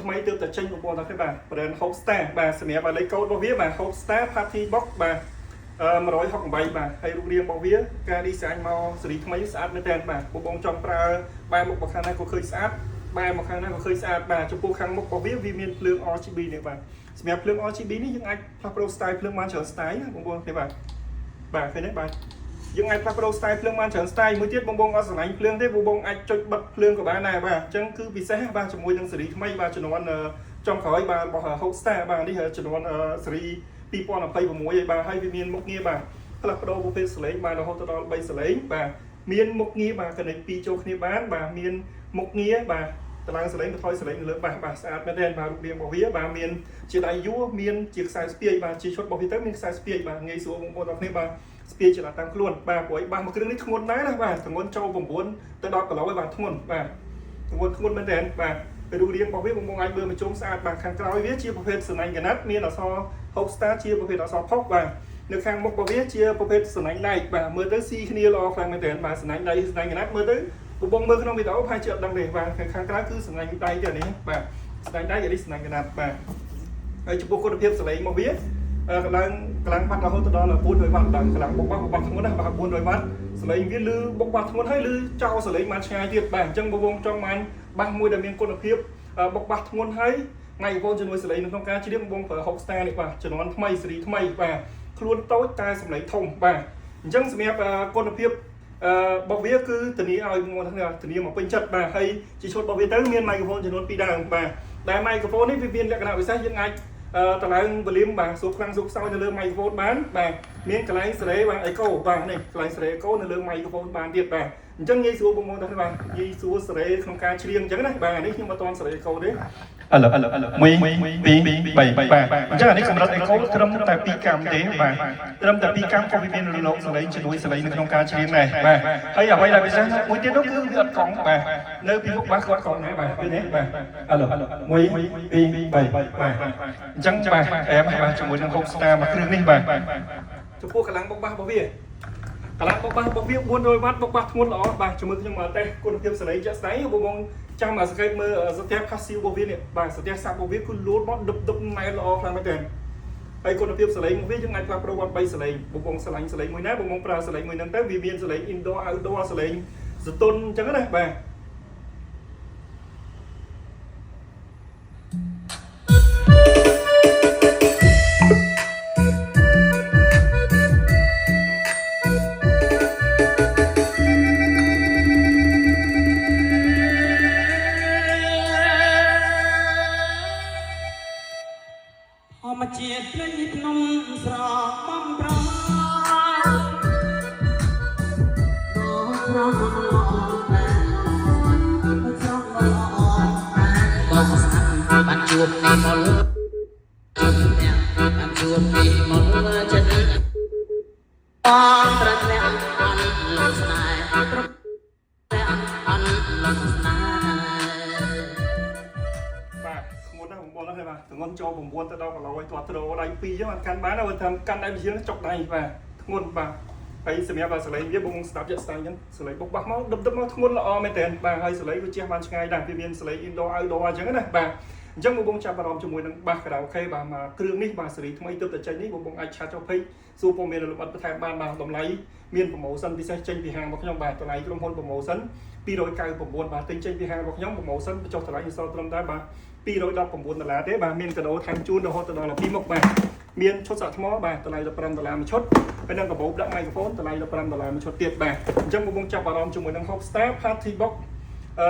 ថ្មីទើបតែចេញបងប្អូនទាំងគ្នាបាទ brand Hope Star បាទសម្រាប់លេខកូដរបស់វាបាទ Hope Star Party Box បាទ168បាទហើយរូបរាងរបស់វាការ design មកស៊េរីថ្មីស្អាតមែនទែនបាទបងបងចង់ប្រើបែរមុខមកខាងណាក៏ឃើញស្អាតបែរមកខាងណាក៏ឃើញស្អាតបាទចំពោះខាងមុខរបស់វាវាមានភ្លើង RGB នេះបាទសម្រាប់ភ្លើង RGB នេះយើងអាចផ្លាស់ប្ដូរ style ភ្លើងបានច្រើន style ណាបងប្អូនគ្នាបាទបាទឃើញទេបាទយើងអាចផ្លាស់ប្ដូរ style ភ្លើងបានច្រើន style មួយទៀតបងបងអត់ស្រឡាញ់ភ្លើងទេបងបងអាចចុចបិទភ្លើងក៏បានដែរបាទអញ្ចឹងគឺពិសេសបាទជាមួយនឹងស៊េរីថ្មីបាទជំនាន់ចុងក្រោយបាទរបស់ Hope Star បាទនេះជំនាន់ស៊េរី2026ឯបាទហើយវាមានមុខងារបាទផ្លាស់ប្ដូរប្រភេទសលេងបាទរហូតដល់3សលេងបាទមានមុខងារបាទ connect 2ចូលគ្នាបានបាទមានមុខងារបាទតឡើងសលេងបន្ថយសលេងនៅលើបាសបាទស្អាតមែនទែនបាទរូបរាងរបស់វាបាទមានជាដៃយួរមានជាខ្សែស្ពាយបាទជាឈុតរបស់វាទៅមានខ្សែស្ពាយបាទងាយស្រួលបងប្អូនទាំងគ្នាបាទស្ពាយចល័តតាមខ្លួនបាទព្រោះឯបាសមួយគ្រឿងនេះធ្ងន់ដែរណាបាទធ្ងន់ចូល9ទៅ10គីឡូឯបាទធ្ងន់បាទធ្ងន់ធ្ងន់មែនទែនបាទពេលរូបរាងរបស់វាបងប្អូនអាចមើលមកជុំស្អាតបាទខាងក្រោយវាជាប្រភេទសណាញ់កណាត់មានអក្សរ Hope Star ជាប្រភេទអក្សរផុសបាទនៅខាងមុខរបស់វាជាប្រភេទសណាញ់ដែកបាទមើលទៅស៊ីគ្នាល្អខ្លាំងមែនទែនបាទសណាញ់ដែកសណាញ់កណាត់មើលទៅបងប្អូនមើលក្នុងវីដេអូប្រហែលជាអត់ដឹងទេបាទខាងក្រៅគឺសណាញ់ដែកទេនេះបាទសណាញ់ដែកនេះសណាញ់កណាត់បាទហើយចំពោះគុណភាពសលេងរបស់វាកម្លាំងកម្លាំងបាត់រហូតដល់400វ៉ាត់ដល់កម្លាំងបុកបាស់បុកបាស់ធ្ងន់ណាបាទ400វ៉ាត់សលេងវាលឺបុកបាស់ធ្ងន់ហើយលឺចោលសលេងបានឆ្ងាយទៀតបាទអញ្ចឹងបងប្អូនចង់បានបាសមួយដែលមានគុណភាពបុកបាស់ធ្ងន់ហើយថ្ងៃបងប្អូនជំនួយសលេងនៅក្នុងការច្រៀងបងប្រើ Hope Star នេះបាទជំនាន់ថ្មីស៊េរីថ្មីបាទខ្លួនតូចតែសម្លេងធំបាទអញ្ចឹងសម្រាប់គុណភាពអឺរបស់វាគឺធានាឲ្យបងប្អូនទាំងធានាមកពេញចិត្តបាទហើយជាឈុតរបស់វាទៅមាន microphone ចំនួន2ដើមបាទដែល microphone នេះវាមានលក្ខណៈពិសេសយើងអាចតឡើង volume បាទសួរខ្លាំងសួរខ្សោយនៅលើ microphone បានបាទមានកន្លែងសេរីបាទ echo បាទនេះកន្លែងសេរី echo នៅលើ microphone បានទៀតបាទអញ្ចឹងងាយស្រួលបងប្អូនទាំងបាទងាយស្រួលសេរីក្នុងការច្រៀងអញ្ចឹងណាបាទនេះខ្ញុំអត់ទាន់សេរី echo ទេ អឡូ1 2 3បាទអញ្ចឹងអានេះកម្រិត echo ត្រឹមតែ2កាំទេបាទត្រឹមតែ2កាំក៏វាមានរលកសលេងជួយសលេងនៅក្នុងការច្រៀងដែរបាទហើយអ្វីដែលពិសេសមួយទៀតនោះគឺវាអត់កង់បាទនៅពីមុខបាសគាត់កង់ដែរបាទឃើញទេបាទអឡូ1 2 3បាទអញ្ចឹងបាទអែមបាទជាមួយនឹង Hope Star មួយគ្រឿងនេះបាទចំពោះកម្លាំងបុកបាសរបស់វាកម្លាំងបុកបាសរបស់វា400វ៉ាត់បុកបាសធ្ងន់ល្អបាទជាមួយខ្ញុំតេស្តគុណភាពសលេងជាក់ស្ដែងបងបងចាំអាសង្កេតមើលសន្ទះ passive របស់វានេះបាទសន្ទះសាប់របស់វាគឺលូតមកដឹបដឹបណែនល្អខ្លាំងមែនទែនហើយគុណភាពសលេងរបស់វាយើងអាចផ្លាស់ប្ដូរបាន3សលេងបងបងស្រឡាញ់សលេងមួយណាបងបងប្រើសលេងមួយហ្នឹងទៅវាមានសលេង indoor outdoor សលេងសតុនអញ្ចឹងណាបាទ ធម្មជាតិព្រៃភ្នំស្រកបំប្រង បងស្អាតបានជួបនេះមកជួបអ្នកបានជួបនេះមកចិត្តបងត្រូវធ្លាក់អន់លងស្នេហ៍ត្រធ្លាក់អន់លងស្នេហ៍ បាទធ្ងន់ណាស់បងប្អូនណាបាទធ្ងន់ចូល9ទៅ10គីឡូឲ្យទាត់ទ្រដៃ2អញ្ចឹងអត់កាន់បានទេបើថាកាន់ដៃជាងចុកដៃបាទធ្ងន់បាទហើយសម្រាប់សលេងវាបងស្ដាប់ជាក់ស្ដែងអញ្ចឹងសលេងបុកបាសមកដឹបដឹបមកធ្ងន់ល្អមែនទែនបាទហើយសលេងវាជះបានឆ្ងាយដែរវាមានសលេង indoor outdoor អញ្ចឹងណាបាទអញ្ចឹងបងបងចាប់អារម្មណ៍ជាមួយនឹងបាសខារ៉ាអូខេបាទមកគ្រឿងនេះបាទស៊េរីថ្មីទើបតែចេញនេះបងបងអាច chat ចូល page សួរព័ត៌មានលម្អិតបន្ថែមបានបាទតម្លៃមាន promotion ពិសេសចេញពីហាងរបស់ខ្ញុំបាទតម្លៃក្រុមហ៊ុន promotion 299បាទទិញចេញពីហាងរបស់ខ្ញុំ promotion បញ្ចុះតម្លៃសល់ត្រឹមតែបាទ219ដុល្លារទេបាទមានកាដូថែមជូនរហូតដល់2មុខបាទមានឈុតសាក់ថ្មបាទតម្លៃ15ដុល្លារមួយឈុតហើយនឹងកាបូបដាក់ microphone តម្លៃ15ដុល្លារមួយឈុតទៀតបាទអញ្ចឹងបងប្អូនចាប់អារម្មណ៍ជាមួយនឹង Hope Star Party Box អឺ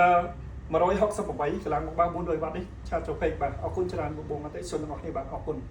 168កម្លាំងមកបាទ400វ៉ាត់នេះchat ចូល page បាទអរគុណច្រើនបងប្អូនអតិថិជនទាំងអស់គ្នាបាទអរគុណ។